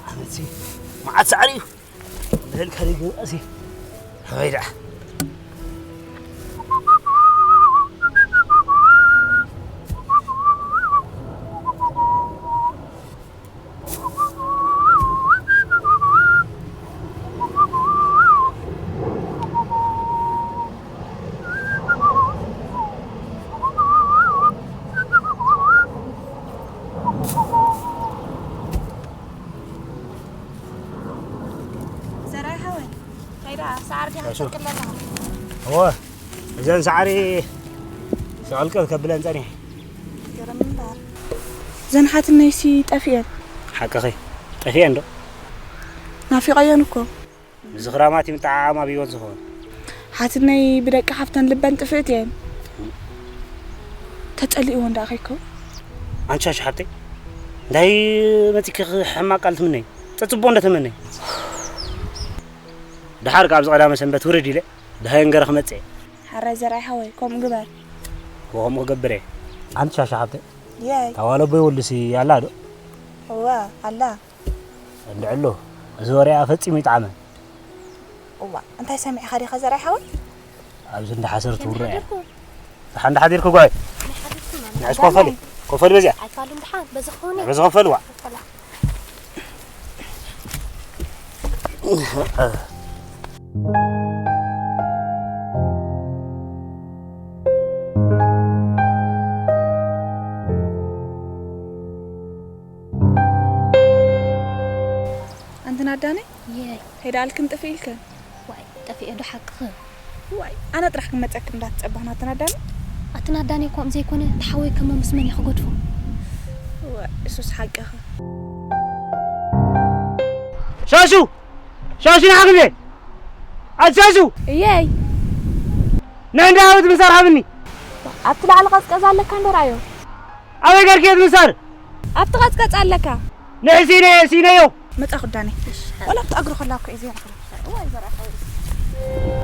ኣነሲ መዓት ሳዕሪ እዩ። ብልካ ዲጉ ኣሲ። ኣበይ ደኣ? ዘርኣይ ሓወይ፣ እንታይ ደኣ ሳዕሪ ዲኻ ክትተክል ኣለኻ? እወ፣ እዘን ሳዕሪ ዝዕልቀት ከብለን ጸኒሐ። ገረም እምበር። እዘን ሓትነይሲ ጠፊኤን። ሓቅኺ፣ ጠፊኤን ዶ? ናፊቐየን እኮ። ዝኽራማት ይምጣዓዓም ኣብ ህይወት ዝኾን። ሓትነይ ብደቂ ሓፍተን ልበን ጥፍእት እየን። ተጸሊእወን ደኣ ከይከውን። ኣንቲ ሻሽ ሓብተይ፣ እንታይ መጺኪ ሕማቕ ቃል ትምነይ? ጸጽቦ እንደ ተመነይ። ደሓር ካብ ኣብዚ ቀዳመ ሰንበት ውርድ ኢለ፣ ደሃየን ገረ ክመጽእ እየ። ሓራይ ዘርኣይ ሓወይ፣ ከምኡ ግበር። እወ፣ ከምኡ ክገብር እየ። ኣንቲ ሻሽ ሓብተይ፣ የይ። ታዋለቦ ይወልሲ ኣላ ዶ? እወ፣ ኣላ። እንድዕሎ፣ እዚ ወሬኣ ፈጺሙ ይጥዓመ። እዋ፣ እንታይ ሰሚዕኻ ዲኻ ዘርኣይ ሓወይ? ኣብዚ እንዳ ሓሰር ትውረ እያ። ሓደርኩም? ደሓን እንዳ ሓዲርኩ ጓይ። ናይ ሓደርኩም ማለት ንዕስ ኮፈሊ፣ ኮፈሊ በዚያ። ኣይፋሉን ደሓን፣ በዚ ክኸውን እዩ። በዚ ኮፈሊ ዋ። ኮፈላ። ኣንትን ኣዳነይ? የይ። እንታይ ደኣልክን ጥፍእ ኢልክን? ዋይ፣ ጠፊኤ ዶ ሓቅኽን? ዋይ፣ ኣነ ጥራሕ ክመጸክን እንዳተጸባህና ኣንትን ኣዳነይ? ኣንትን ኣዳነይ እኮ ዘይኮነ፣ ተሓወይ ከሞ ምስ መን እየ ክገድፎ? ዋይ፣ እሱስ ሓቅኺ። ሻሹ! ሻሹ ንዓኺ እየ! ኣቲ ሻሹ! እየይ። ንዕንዳ ሃብት ምሳር ሃብኒ! ኣብቲ ላዕሊ ቀዝቀዝ ኣለካ እንዶ ረኣዮ። ኣበይ ገርክዮ እቲ ምሳር? ኣብቲ ቀዝቀዝ ኣለካ። ንዕሲ ነየ፣ ሲነዮ። መጻኹ ዳኒ። ወላ ኣብቲ ኣግሩ ከላ እኮ እዩ ዘይረኽቦ። እዋይ ዘርኣይ ሓወይ።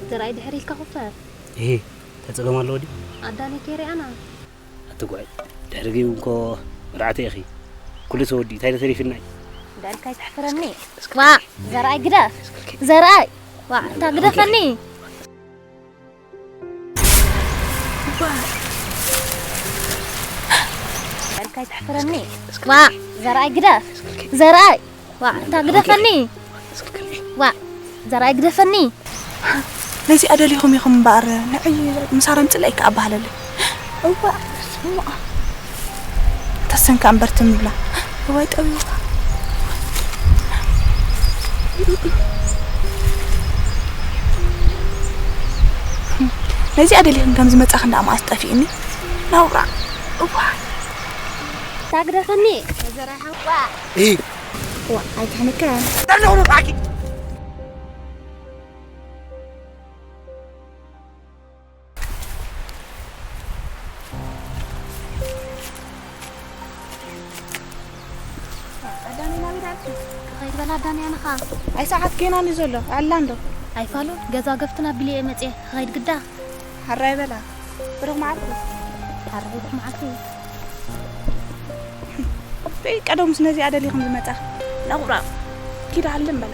ዘርኣይ ድሕር ኢልካ ኮፈር። እሂ፣ እንታይ ጸገም ኣለዎ ድዩ? ኣዳነይ ከይሪኣና። ኣቲ ጓል፣ ድሕሪ ጌም እኮ መርዓተይ ኢኺ። ኩሉ ተወዲኡ፣ እንታይ ዶ ተሪፍና እዩ? እንዳልካ ኣይትሕፍረኒ። እስኪ ዋ፣ ዘርኣይ ግደፍ። እስኪ ዘርኣይ። ዋ፣ እታ ግደፈኒ። ዋ። እንዳልካ ኣይትሕፍረኒ። ዋ፣ ዘርኣይ ግደፍ። ዘርኣይ። ዋ፣ እታ ግደፈኒ። ዋ፣ ዘርኣይ ግደፈኒ። ነዚኣ ደሊኹም ኢኹም እምበኣር፣ ንዕይ ምሳር ኣምጽለይ ከኣ ኣባህለለይ። እዋ፣ ስሙኣ። ተሰንካ እምበር ትምብላ። እዋይ፣ ጠቢኻ። ነዚኣ ደሊኽን ከም ዝመጻኽን ደኣ መኣስ ጠፊእኒ? ነውራ። እዋ። ታግደፈኒ። ተዘራይ ሓዋ። እይ። ዋ፣ ኣይትሕንከ። ጠንደው ነው ባቂ። ኣዳኒ ናበይ ደኣ ኣልኪ? ክኸይድ በላ ኣዳኒ ኣነ ኸኣ። ኣይ ሰዓት ጌና እንዲ ዘሎ፣ ኣላ እንዶ? ኣይፋሉን፣ ገዛ ገፍትና ቢለ እየ መጽየ፣ ክኸይድ ግዳ። ሓራይ በላ፣ ብሩኽ መዓልቲ። ሓራይ ብሩኽ መዓልቲ። በይ ቀደሙስ ነዚኣ ደሊኹም ዝመጻ። ነቑራ፣ ኪድ ሃልም በላ።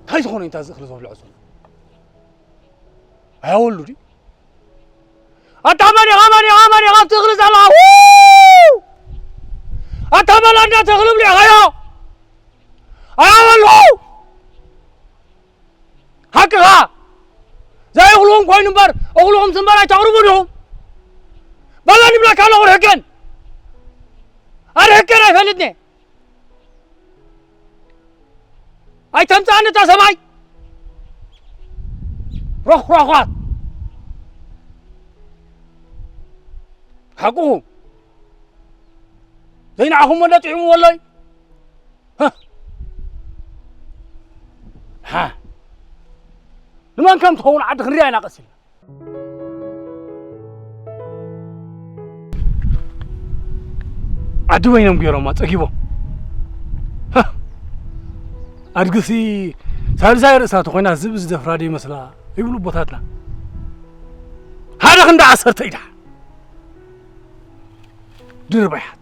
እንታይ ዝኾነ እንታይ ዝእኽሊ ዘብልዖ ዘሎ? ኣያወሉ ድዩ? ኣታ መን ኢኻ፣ መን ኢኻ፣ መን ኢኻ ኣብቲ እኽሊ ዘለኻ? ው! ኣታ በላንዳ ተኽሊ ብሊዕኻዮ? ኣያወሉ! ሓቅኻ! ዘይእኽልኹም ኮይኑ እምበር፣ እኽልኹም ስምበር ኣይተቕርቡን ኢኹም። በላኒ ብለካ ኣለኹ፣ ርሕቅን! ኣርሕቅን ኣይፈልጥን እየ። ኣይተምጽኣኒ እታ ሰብኣይ። ሮኽሮኻት። ሓቅኹም። ዘይንዓኹም ወለ ጥዒሙ ወለይ። ሃ። ሃ። ንመን ከም ትኸውን ዓዲ ክንሪኣ ኢና ቀስ ኢልና። ዓዲ በይኖም ገይሮማ ጸጊቦም። ሃ። ኣድግሲ ሳልሳይ ርእሳ ተኾይና ዝብ ዝደፍራ ዶ ይመስላ ይብሉ ኣቦታትና። ሓደ ክንዲ ዓሰርተ ኢዳ። ድርባያት።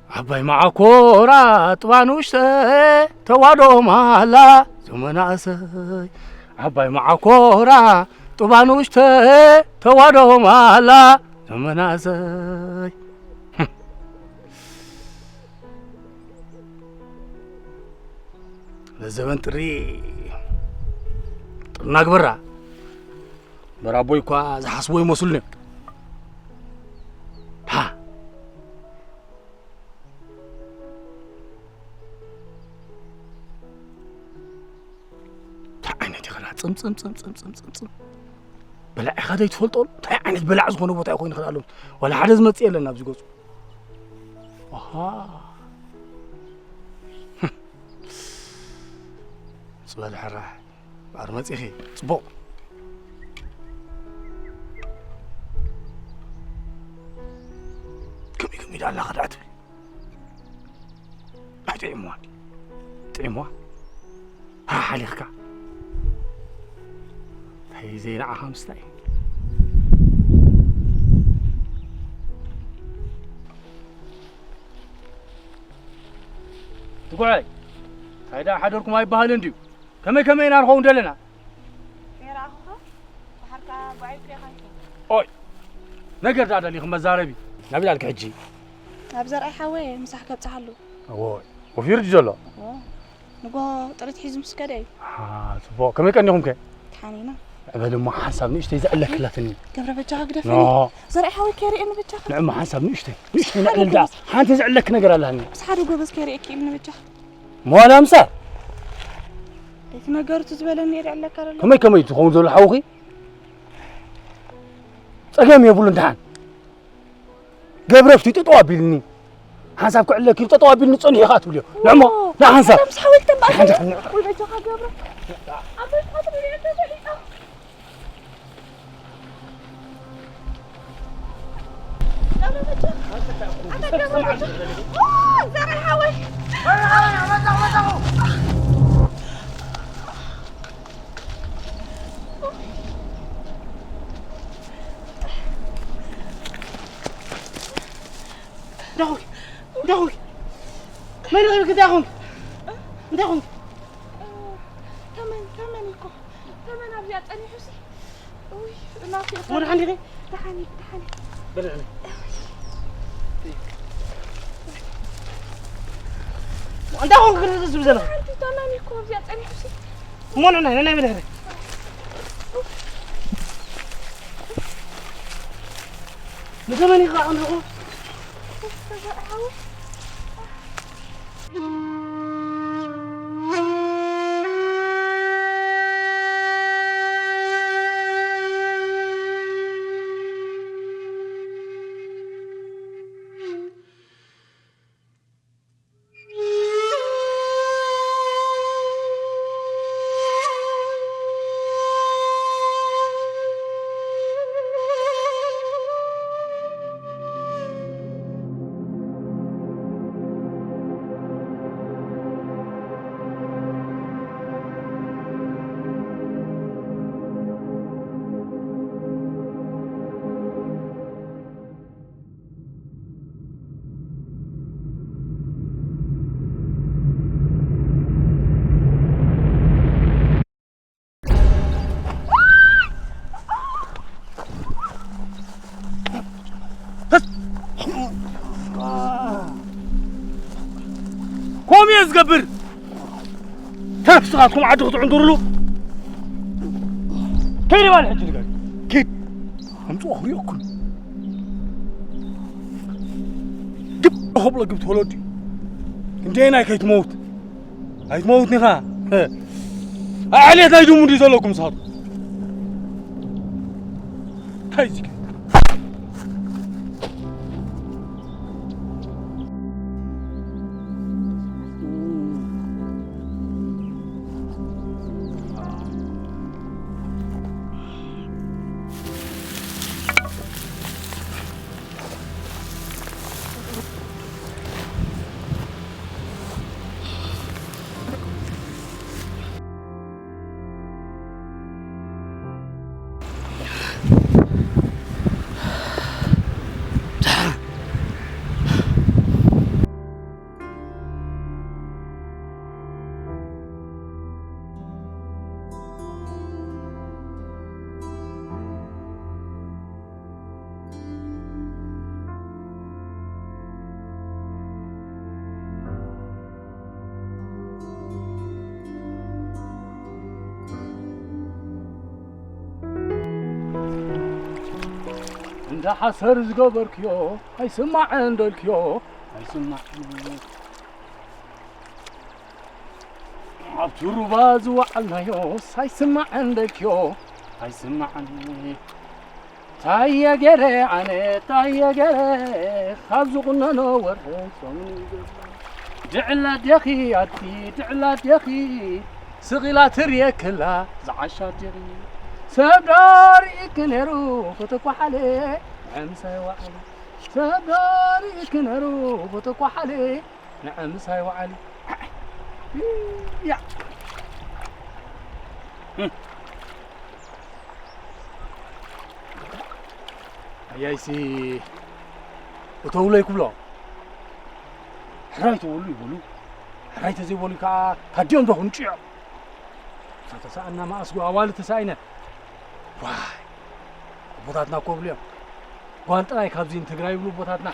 ዓባይ መዓኮራ ጥባ ንኡሽተ ተዋዶ ማላ ዘመናእሰይ። ዓባይ መዓኮራ ጥባ ንኡሽተ ተዋዶ ማላ ዘመናእሰይ። ለዘበን ጥሪ ጥርና ግበራ። እምበር ኣቦይ እኳ ዝሓስቦ ይመስሉኒ እዮም። ሃ። እንታይ ዓይነት ይኸዳ? ጽም፣ ጽም፣ ጽም። በላዕ ኢኻ ዘይትፈልጦ? እንታይ ዓይነት በላዕ ዝኾነ ቦታ ኮይኑ ይኸዳ ኣለዉ? ዋላ ሓደ ዝመጽእ የለን ኣብዚ ገጹ። ኣሃ። ጽበል ሕራሕ። ባር መጺኺ። ጽቡቕ። ከመይ፣ ከመይ ዳላ ኸዳ ትብል? ኣይጥዒምዋ። ጥዒምዋ። ሓሓሊኽካ። እንታይ ዘይንዓኻ ምስታይ። ትጉዓይ። እንታይ ደኣ ሓደርኩም ኣይበሃልን ድዩ? ከመይ ከመይ ኢና ንኸውን ዘለና? ከይረኣኹኻ፣ ደሓር ከኣ ጓዒ እኮ ኢኻ ኢኹም። ኦይ፣ ነገር ደኣ ደሊኺ መዛረቢ። ናበይ ኣልኪ ሕጂ? ናብ ዘርኣይ ሓወይ ምሳሕ ከብጽሓሉ። እዎይ፣ ወፊሩ ድዩ ዘሎ? እዎ፣ ንጎ ጥሪት ሒዙ ምስ ከደ እዩ። ኣሃ፣ ጽቡቕ። ከመይ ቀኒኹም ከ? ተሓኒና። ዕበል እሞ ሓንሳብ ንእሽተይ ዘዕለክላትኒ። ገብረ በጃኻ ግደፈኒ። ኖ። ዘርኣይ ሓወይ ከይርእየኒ በጃኻ። ንዕሞ ሓንሳብ ንእሽተይ፣ ንእሽተይ ሓደ ነዕልል ደኣ። ጎበዝ። ሓንቲ ዘዕለክ ነገር ኣላኒ። ምስ ሓደ ጎበዝ ከይርእየኪ ኢልኒ በጃኻ። መዋላ ምሳ? እቲ ነገሩ እቲ ዝበለኒ እየ ዝዕለካ ዘሎ። ከመይ ከመይ ትኸውን ዘሎ ሓውኺ? ጸገም የብሉን ደሓን። ገብረ ፍቲ ጠጠው ኣቢልኒ። ሓንሳብ ክዕለኪ ጠጠው ኣቢልኒ ጸኒሑ ኢኻ ትብልዮ። ንዕሞ፣ ኦ፣ ንሓንሳብ። ሰላም ሓወይ ክተባእ ሓንሳብ። ወይ በጃኻ ገብረ። ኣቦይ ፋትሪ እየ ተበሊዖ። እንታይ ኾንክ? እንታይ ኾንክ? መን ረኺብክ? እንታይ ኾንክ? እንታይ ኾንክ? ተመን፣ ተመን እኮ። ተመን ኣብዚኣ ጸኒሑሲ። ኡይ፣ እናቴ፣ እሞ ደሓን ዲኺ? ደሓን እየ፣ ደሓን እየ። በል፣ በል። እንታይ ኾንክ ግን ዝዝብ ዘለኻ? ሓንቲ ተመን እኮ ኣብዚኣ ጸኒሑሲ። እሞ ንዕናይ፣ ንዕናይ መድሃሪ። ንተመን ኢኻ ኣምልኹ? ከምኡ እየ ዝገብር። ተፍስኻትኩም ዓዲ ክትዕንድሩሉ። ከይድ በል ሕጂ ንገር። ኪድ። ኣምጽኦ ክሪኦኩም። ግብ ከብሎ ግብ ተወለዱ። እንዴ ናይ ከይትመውት። ኣይትመውት ኒኻ። ኣዕሌት ኣይድሙ እንዲ ዘለኩም ሳቱ። እንታይ እዚ? እንዳ ሓሰር ዝገበርክዮ ኣይስማዕን ደልክዮ ኣይስማዕን። ኣብቲ ሩባ ዝወዓልናዮስ ኣይስማዕን ደልክዮ ኣይስማዕን። ታየ ገረ ኣነ ታየ ገረ ካብ ዝቑነኖ ወርሒ ጾምን ይገብር። ድዕላ ዴኺ ኣቲ ድዕላ ዴኺ ስቕ ኢላ ትርእየክላ ዝዓሻ ዴኺ። ሰብ ዶ ርኢኪ ነይሩ ክትኳሓሊ ንዕምሳይ ዋዕሊ። ሰብ ዶ ርኢኪ ነይሩ ክትኳሓሊ ንዕምሳይ ዋዕሊ። ያ። ኣያይሲ እተውሎ ይክብሎ። ሕራይ ተወሉ ይበሉ። ሕራይ ተዘይበሉ ከዓ ታዲኦም ዶ ክንጭዮ? ተተሰኣና መኣስጎ ኣዋልድ ተሳኢነ። ዋይ ኣቦታትና እኮ ብሉ እዮም። ጓል ጥራይ ካብዚ ንትግራይ ይብሉ ኣቦታትና።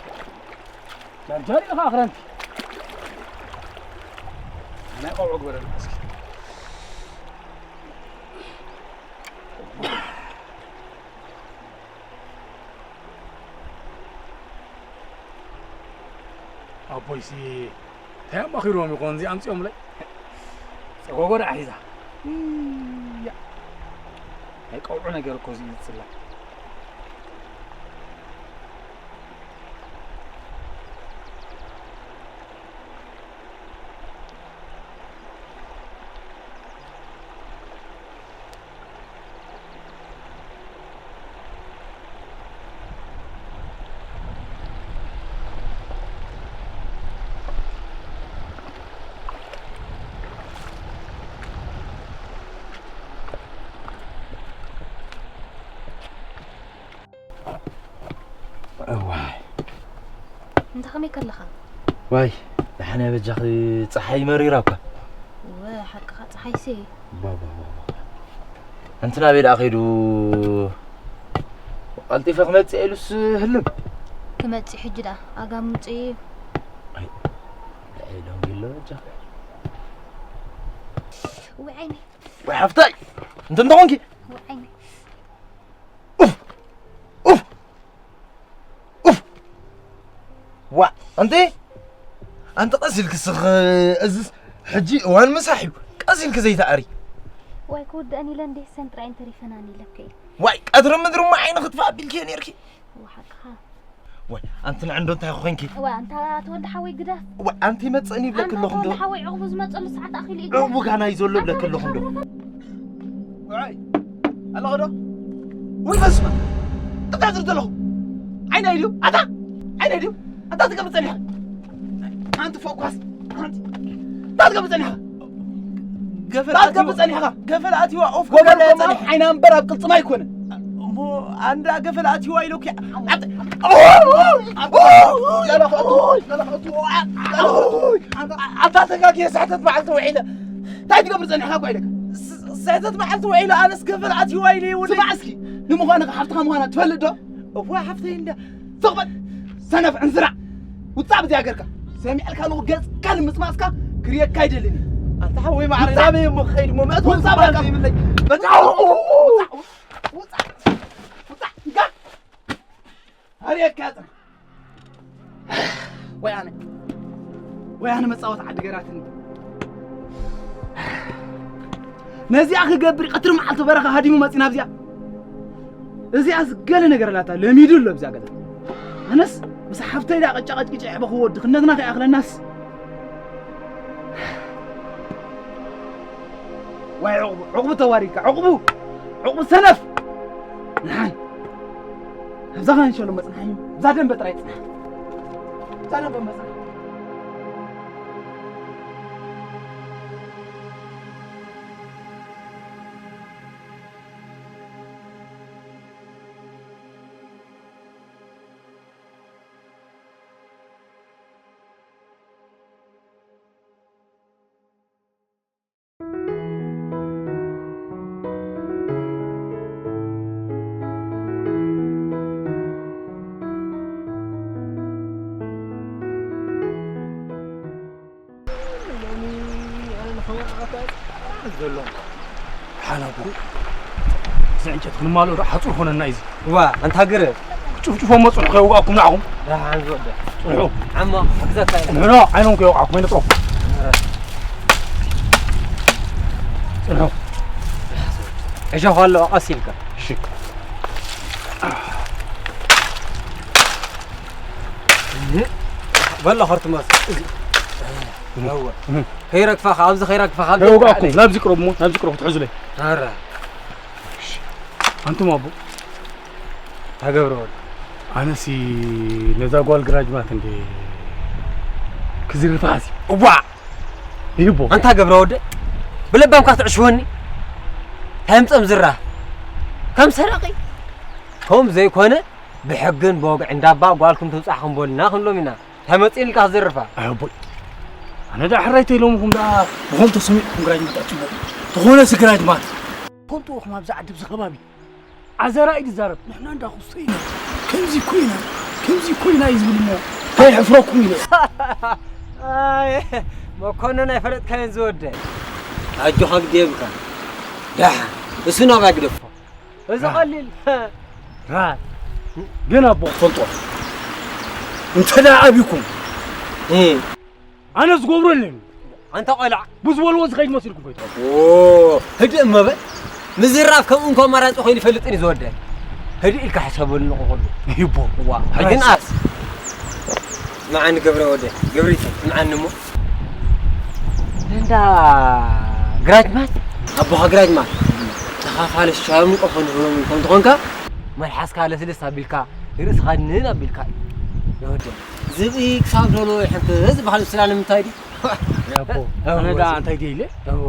ጃርጃር ኢኻ ኣኽረንቲ። ናይ ቆብዑ ግበረልና እስኪ። ኣቦይሲ እንታይ ኣማኺሮም ይኾን እዚ ኣምፂኦምለይ? ፀጎጎ ደኣ ሒዛ። እያ። ናይ ቀውዑ ነገር እኮ እዚ እዩ ዝፅላእ። እዋይ። እንታይ ከመይ ከለኻ? ዋይ፣ ደሓን እያ በጃኺ፣ ፀሓይ መሪራ እኳ። እወ፣ ሓቅኻ፣ ፀሓይሲ። ባባ፣ ባባ። ኣንቲ ናበይ ደኣ ከይዱ? ቀልጢፈ ክመፅእ ኢሉስ ህልም። ክመፅእ ሕጂ ደኣ፣ ኣጋ ምምፅኡ እዩ። ኣይ፣ ደንጊሎ በጃኺ። ወይ ዓይነይ። ወይ ሓፍታይ፣ እንተ እንተኾንኪ። ወይ ዓይነይ። ኡፍ! ኡፍ! ኡፍ! ዋ፣ ኣንቲ፣ ኣንቲ ቀስ ኢልኪ ስኽ፣ እዝስ ሕጂ እዋን ምሳሕ እዩ። ቀስ ኢልኪ ዘይትኣሪ። ዋይ፣ ክውድአን ኢለ እንዲህ ሰን ጥራይ እንተሪፈናን ኢለኪ። ዋይ፣ ቀትሪ ምድሪ እሞ ዓይኒ ክትፋእ ኣቢልኪ ነይርኪ። ወሓቅኻ። ወይ ኣንቲ ንዕንዶ እንታይ ኮንኪ? እዋ፣ ኣንታ ተወልደ ሓወይ ግደፍ። ወይ ኣንቲ መጸኒ ይብለኪ ኣለኹ እንዶ። ተወልደ ሓወይ ዕቕቡ ዝመጸሉ ሰዓት ኣኺሉ እዩ። ዕቕቡ ጋና እዩ ዘሎ ይብለኪ ኣለኹ እንዶ። ወይ ኣለኹ ዶ? ወይ በስመ። እንታይ ዝርኢ ዘለኹ? ዓይነይ ድዩ? ኣታ ዓይነይ ድዩ? ኣታ ትገብር ጸኒሐ። ኣንቲ ፎኳስ። ኣንቲ እንታይ ትገብር ጸኒሐ? ገፈል እንታይ ትገብር ኣትይዋ። ጸኒሕኻ? ገፈል ኣትይዋ ኦፍ ጎበል ገበል እኮ ጸኒሐ። ዓይና እምበር ኣብ ቅልጽማ ኣይኮነን። እሞ ኣንዳ ገፈል ኣትይዋ ኢለኩ። ኣታ ተጋግየ ስሕተት መዓልቲ ውዒለ። እንታይ ትገብር ጸኒሕካ እኮ ኢለካ። ስ-፣ ስሕተት መዓልቲ ውዒለ ኣነስ ገፈል ኣትይዋ ኢለ ይውል። ስማዕ እስኪ፣ ንምዃኑ ሓፍትኻ ምዃና ትፈልጥ ዶ? እዋ ሓፍተይ እንዳ። ስቕ በል ሰነፍ ዕንዝራ። ውጻእ ብዚኣ ገርካ። ሰሚዐልካ ኣለኹ ገጽካ ንምጽማጽካ ክርእየካ ኣይደልን። ኣንታ ሓወይ ማዕረ፣ ውጻእ! ናበይ እሞ ክኸይድ እሞ? መእተዊ ውጻእ! በቃ ይብለኝ። በቃ ውጻእ! ውጻእ! ውጻእ! ውጻእ! ኣርእየካ እያ ጽናሕ። ወይ ኣነ፣ ወይ ኣነ መጻወቲ ዓዲ ገራትኒ። ነዚኣ ክገብር ቀትሪ መዓልቲ በረኻ ሃዲሙ መጺና ኣብዚኣ። እዚኣስ ገለ ነገር ኣላታ፣ ለሚዱ ኣሎ ኣብዚኣ ገዛ። ኣነስ ምስ ሓፍተይ ደኣ ቀጫ ቀጭቂጨ የዕበኽዎ፣ ድኽነትና ከይኣኽለናስ። ዋይ ዕቑቡ፣ ዕቑቡ ተዋሪድካ፣ ዕቑቡ፣ ዕቑቡ ሰነፍ። ንሓን። ኣብዛ ኸንሸሎ መጽናሕ እዩ። እዛ ደንበ ጥራይ ጽናሕ። እዛ ደንበ መጽናሕ። ዘሎ ሓላቦ እዚ ዕንጨት ክንማልኦ ዶ ሓጹር ኾነና እዩ እዚ? ዋ፣ ኣንታ ግረ። ጭፍጭፎ መጽንሑ ከይወጋእኩም ንዓኹም። ደሓን ዝወደ። ጽንሑ። ዓማ፣ ክሕግዘካ እየ። ንሕና ዓይኖም ከይወጋእኩም ኣይነጥሮም። ጽንሑ። ዕሾኽ ኣለዎ፣ ቀስ ኢልካ። እሺ። በሎ፣ ኸርትመስ። እወ። እህ። ከይረግፋኻ፣ ኣብዚ ከይረግፋኻ፣ ኣብዚ ከይወጋእኩም፣ ከይወጋእኩም። ናብዚ ቅረብ እሞ፣ ናብዚ ቅረብ ክትሕዙለይ። ኣረ። እሺ። ኣንቱም ኣቦ። ተገብረ ወደ። ኣነሲ ነዛ ጓል ግራጅማት እንዴ ክዝርፋ ሲ። እዋ! ይቦ። ኣንታ ገብረ ወደ፣ ብለባምካ ትዕሽወኒ። ከምጸም ዝራ። ከም ሰረቂ። ከም ዘይኮነ ብሕግን ብወግዒ እንዳባ ጓልኩም ትብጻሕኩም በሉና ክንብሎም ኢና። ተመጺእልካ ክዝርፋ። ኣይ ኣቦይ። ኣነ ደኣ ሕራይ ተይሎምኹም ደኣ ብኸም ተሰሚዕኩም ግራጅማት ኣጽቡቕ። ተኾነሲ ግራጅማት። ፈልጥዎ ኹም ኣብዚ ዓዲ፣ ኣብዚ ከባቢ። ዓዘራ እዩ ዝዛረብ። ንሕና እንዳ ኩስቶ ኢና፣ ከምዚ እኮ ኢና፣ ከምዚ እኮ ኢና እዩ ዝብል እሞ፣ እንታይ ይሕፍረኩም ኢለ። ኣይ፣ መኮነን ኣይፈለጥካዮን ዝወደ። ኣጆኻ ግዲ የብልካ። ደሓን፣ እሱ ናባይ ግደፎ። እዚ ራ-፣ ቀሊል። ራ-፣ ግን ኣቦ ክትፈልጦ፣ እንተ ደኣ ኣቢኩም፣ እ። ኣነ ዝገብሮ የለን። ኣንታ ቆልዓ። ብዝበልዎ ዝኸይድ መሲልኩም ከይትኸዱ። ኦ፣ ህድእ እሞ በል። ምዝራፍ ከምኡ እንኳ ኣማራጺ ኮይኑ ይፈልጥን እዩ ዝወደ። ህድእ ኢልካ ሕሰበሉ ንኹሉ። ይቦ። ዋ፣ ሕጂ ንኣስ። መዓኒ ገብረ ወደ፣ ገብሪተ፣ መዓኒ እሞ። እንዳ ግራጅማት? ኣቦኻ ግራጅማት። ተኻፋሊ ሻሂ ሙቀ ኾኑ ኾኑ ከም ዝኾንካ፣ መልሓስካ ለስልስ ኣቢልካ፣ ርእስኻ ንን ኣቢልካ እዩ። ይወደ። ዝብኢ ክሳብ ደሎ ይሕንክስ ዝበሃል ምስላ ንምንታይ ድዩ? ኣቦ፣ ኣነ ደኣ እንታይ ደይለ? እወ።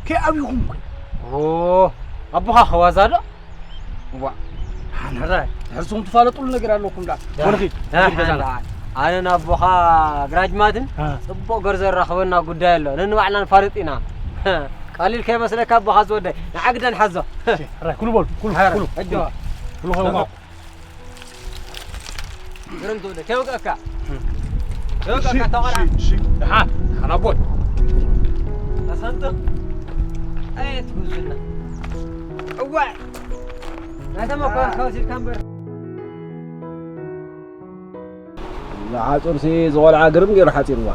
ከይ ኣብይኹም እኮ። ኦ፣ ኣቦኻ ከዋዛ ዶ? ዋ። ኣነ ራ፣ ሕርስኹም ትፋለጡሉ ነገር ኣለኩም ደኣ። ደኣ፣ ወልኺድ፣ ደኣ፣ ወልኺድ ገዛና። ደኣ። ኣነ ንኣቦኻ ግራጅማትን አ። ጽቡቕ ገር ዘራኽበና ጉዳይ ኣሎ። ነንባዕልና ንፋለጥ ኢና። ቀሊል ከይመስለካ ኣቦኻ ዝወደይ። ንዓ ግደን ሓዞ። እሺ፣ ራይ፣ ኩሉ በሉ፣ ኩሉ፣ ሐረ፣ ኩሉ፣ እጆ። ኩሉ። ኩሉ ከይወጋእኩ። ግርም ትውልድ፣ ከይወግአካ። ከይወግአካ፣ እሺ፣ ተው፣ ቆልዓ። እሺ፣ እሺ። ደሓን፣ ደሓን ኣቦይ። ተሰንጥቕ። ኣየት ጉዙና። እዋይ። ናይ ተመኮርካ ወሲድካ እምበር። እዛ ሓጹርሲ ዝቖልዓ ግርም ገይሩ ሓጺርዋ።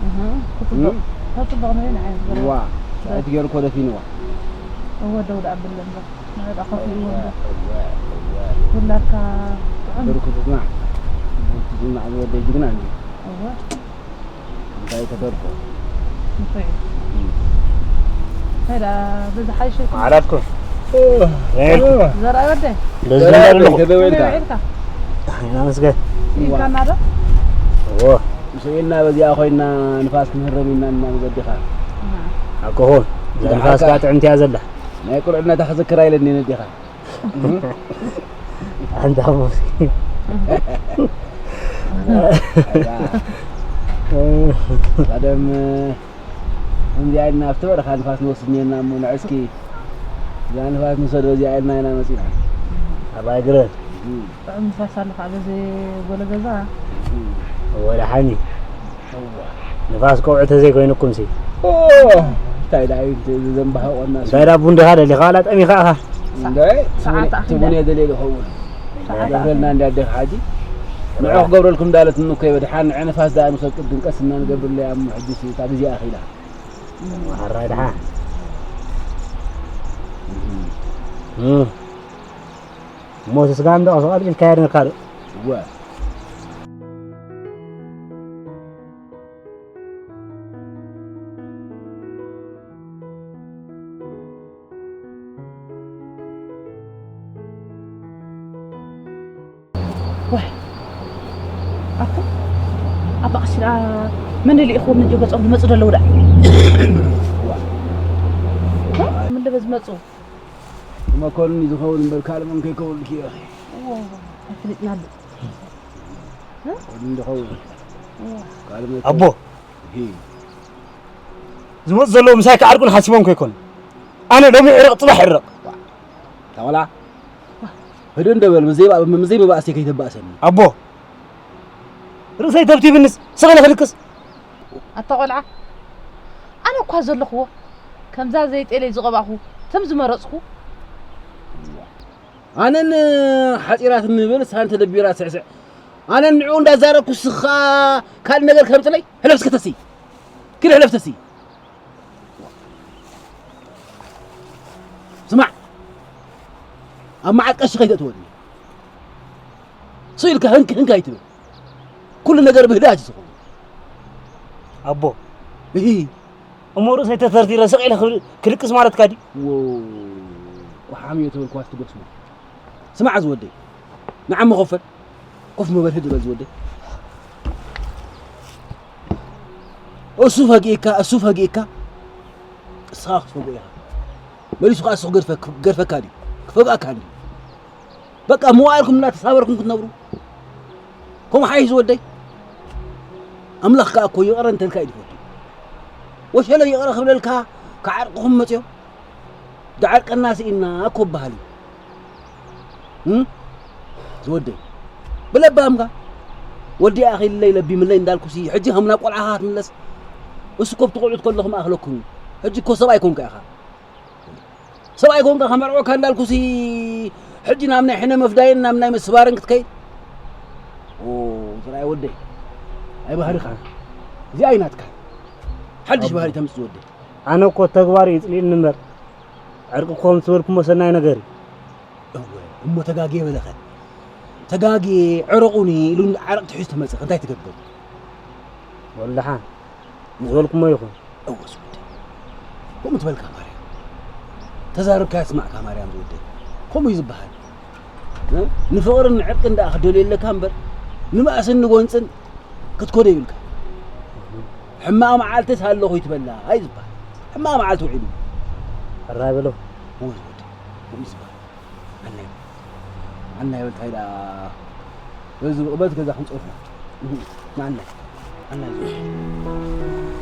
እህ፣ ክጽብቕ። እም? ተጽብቕ ንርኢ ንዓይ ዝገርም። እዋ፣ ጸይቲ ገይሩ እኮ ደፊንዋ። እወ፣ ደው ደኣ ብለን እምበር። ንዕጣ ከፊእዎ እምበር። እወ፣ እወ። ውላድካ ጥዑም። ብርክቱ ጽናዕ። ብርክቱ ጽናዕ ዝወደይ ጅግና እንዲ። እወ። እንታይ ተደርፎ? እንታይ? እንታይ ደኣ ብዝሓይሸ ይኹን? ዓራትኩም? ዘርኣይ ወደይ? በዚ እንዳለኹ። ከመይ ውዒልካ? ከመይ ውዒልካ? ኢና መስገን። ኢልካና ዶ? እወ። ምስ ኢልና በዚኣ ኮይና ንፋስ ክንህረም ኢና እና ንወዲኻ። ኣሃ። ኣኮ ኹን፣ እዛ ንፋስ ደሓርካ። ከኣ ጥዕምቲ እያ ዘላ። ናይ ቁልዕነታ ክዝክራ ኢለኒ ነዲኻ። ኣንታ ሙሴ። ቀደም ከምዚኣ ኢልና ኣብቲ በረኻ ንፋስ ንወስድ ኔርና እሞ ንዕስኪ እዛ ንፋስ ንውሰዶ እዚኣ ኢልና ኢና መጺና። ኣባይ ግረ። እም። ጥዑም ንፋስ ኣሎ ከዓ በዚ ጎሎ ገዛ። እም። ወደሓኒ። እዋ። ንፋስ ከውዒ ተዘይኮይኑኩም ሲ እንታይ ዳ እዩ ዘንባሃቆና እንታይ ዳ ቡን ድኻ ደሊኻ ዋላ ጠሚኻ ኢኻ እንደ ትቡን የደልየ ዝኸውን ገብረልና እንዲ ኣደኻ ሓጂ ንዑ ክገብረልኩም ዳለት እንኮ ይበድሓን ንዐ ንፋስ ዳ ንሰብ ቅድም ቀስ እና ንገብርለይ ኣሞ ሕጂ ሲ እታ ግዜ ኣኺላ ሓራይ ድሓ እም። እሞ እቲ ስጋ እንዶ ቀስ ቀስ ኢልካ የድንካ ዶ እወ ዋይ ኣኮ ኣባ ቀሲራ መን ልኢኽዎም ነጆ ገጾም ዝመጹ ደለዉ ዳ ምን ለበ ዝመጹ መኮንን ዝኸውን እምበር ካልእ መን ከይከውንልኪ ኢኺ። ኣይፍልጥናሉ። መኮንን ዝኸውን ካልእ መን ኣቦ ሂ ዝመፁ ዘለዉ ምሳይ ክዓርቁን ሓሲቦም ከይኮኑ ኣነ ሎሚ ዕረቕ ፅባሕ ዕረቕ ታወላ ህድእ እንደበል ብዘይ ብዘይ መባእሲ ከይተባእሰኒ ኣቦ ርእሰይ ተብቲብንስ ስቕ ኢለ ክልቅስ ኣታ ቆልዓ ኣነ እኳ ዘለኽዎ ከምዛ ዘይጤለይ ዝቐባእኹ ከም ዝመረፅኩ ኣነን ሓፂራት ንብል ሳን ተደቢራ ስዕስዕ ኣነን ንዑ እንዳዛረብኩ ስኻ ካልእ ነገር ከምፅለይ ሕለፍ እስከ ተሲ ኪድ ሕለፍ ተሲ ስማዕ ኣብ መዓት ቀሺ ከይተእትወኒ ስኢልካ ህንክ ህንክ ኣይትብል ኩሉ ነገር ብህድኣት እዩ ዝኸውን ኣቦ እሂ እሞ ርእሰይ ተተርቲረ ስቕ ኢለ ክብል- ክልቅስ ማለትካ ድዩ ዎ ቆሓም እዮ ተበልኩዋስ ትጎስሞ ስማዕ ዝወደይ ንዓሚ ኮፈል ኮፍ ምበል ህድእ በል ዝወደይ እሱ ፈጊእካ እሱ ፈጊእካ እስኻ ክትፈግኦ ኢኻ መሊሱ ከዓ እሱ ክገድፈካ ድዩ ክፈግኣካ ድዩ በቃ መዋእልኩም እናተሳበርኩም ክትነብሩ ከምኡ ሓይሽ ዝወደይ ኣምላኽ ከዓ እኮ ይቕረ እንተልካ እዩ ዝፈቱ ወሸለ ይቕረ ክብለልካ ክዓርቅኹም መፅዮም ዝዓርቀና ስኢና እኮ በሃል እዩ ዝወደይ ብለባምካ ወዲ ኣኺለይ ለቢምለይ እንዳልኩሲ ሕጂ ከም ናብ ቆልዓኻ ክትምለስ እሱ ኮብቲ ቆልዑት ከለኹም ኣኽለኩም እዩ ሕጂ እኮ ሰብኣይ ኮንካ ኢኻ ሰብኣይ ኮንካ ከመርዖካ እንዳልኩሲ ሕጂ ናብ ናይ ሕነ መፍዳይን ናብ ናይ ምስባርን ክትከይድ ዝራይ ወደይ ኣይ ባህሪኻ እዚኣ ኣይናትካ ሓድሽ ባህሪ ተምፅእ ዝወደይ ኣነ እኮ ተግባር ይፅልእኒ እምበር ዕርቂ ክኾን ዝበልኩሞ ሰናይ ነገር እዩ እወ እሞ ተጋግየ በለኸ ተጋግየ ዕረቑኒ ኢሉ ዓረቕ ትሒዙ ተመፀኸ እንታይ ትገብር ወልድሓ ዝበልኩሞ ይኹን እወ ዝወደይ ከምኡ ትበልካ ማርያም ተዛረብካ ያስማዕካ ማርያም ዝወደይ ከምኡ እዩ ዝበሃል ንፍቕርን ዕርቅን ደኣ ክደልዮ ኣለካ እምበር ንባእስን ንጎንፅን ክትኮዶ ይብልካ ሕማቕ መዓልትስ ኣለኹ ይትበላ ኣይ ዝበሃል ሕማቕ መዓልቲ ውዒሉ ሕራይ በሎ እወ ዝወደይ ከምኡ ዝበሃል ኣናይ ኣናይ በልታይ ደኣ በዚ ብቕበት ገዛ ክንፀርፎ ንዓናይ ኣናይ ዝበሃል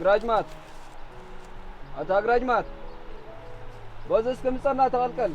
ግራጅማት ኣታ ግራጅማት በዚ እስከ ምጸና ተቐልቀል